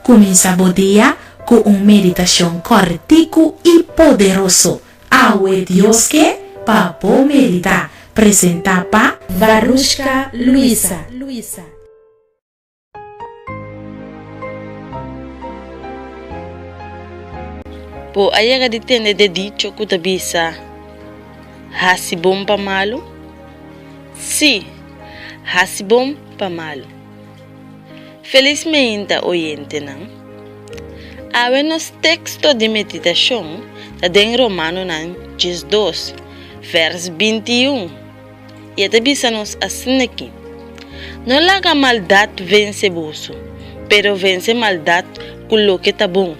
Kuminsá bo dia ku un meditashon kòrtiku i poderoso. Awe Dios ke pa bo meditá. Presentá pa Varushka Luisa. Bo a yega di tende de dicho ku ta bisa, Hasi bon pa malu? Sí, hasi bon pa malu. Felis meinta oyentenan. Awe nos teksto di meditashon ta den Romanonan 12, vèrs 21, i e ta bisa nos asin'aki, No laga maldat vense boso, pero vense maldat ku loke ta bon.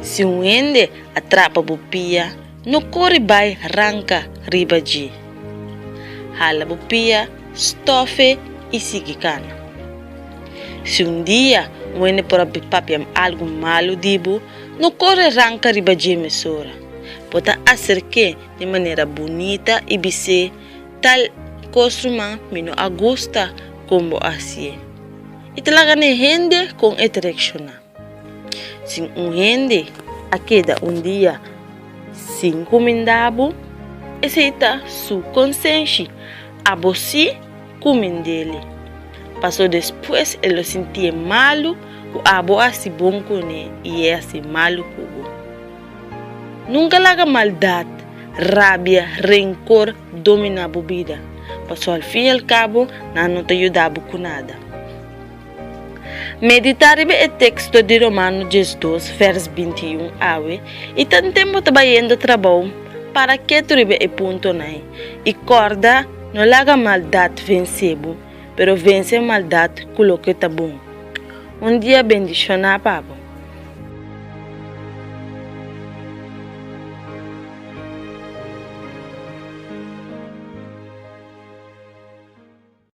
Si un hende a trapa bo pia, no kore bai ranka riba dje. Hala bo pia, stòf'e i sigui kana. Si un dia un hende por a papia algu malu di bo, no kore ranka riba dje mesora. Bo ta aserk'é di manera bunita i bis'é, Tal kos ruman mi no a gusta kon bo a hasié. I ta laga n'e hende kon e ta reakshoná. Si un hende a keda un dia sin kumindá bo, esei ta su konsenshi. Abo sí kumind'el, paso despues e lo sintié malu ku abo a hasi bon kuné i e hasi malu ku bo. Nunka laga maldat, rabia, renkor dominá bo bida, paso al fin i al kabo nan no ta yuda bo ku nada. Meditá riba e teksto di Romano 12 vèrs 21 awe i tanten bo ta bayendo trabou, para ketu riba e puntonan i kòrda no laga maldat vense bo, pero vense maldat ku loke ta bon. Un dia bendishoná pa bo.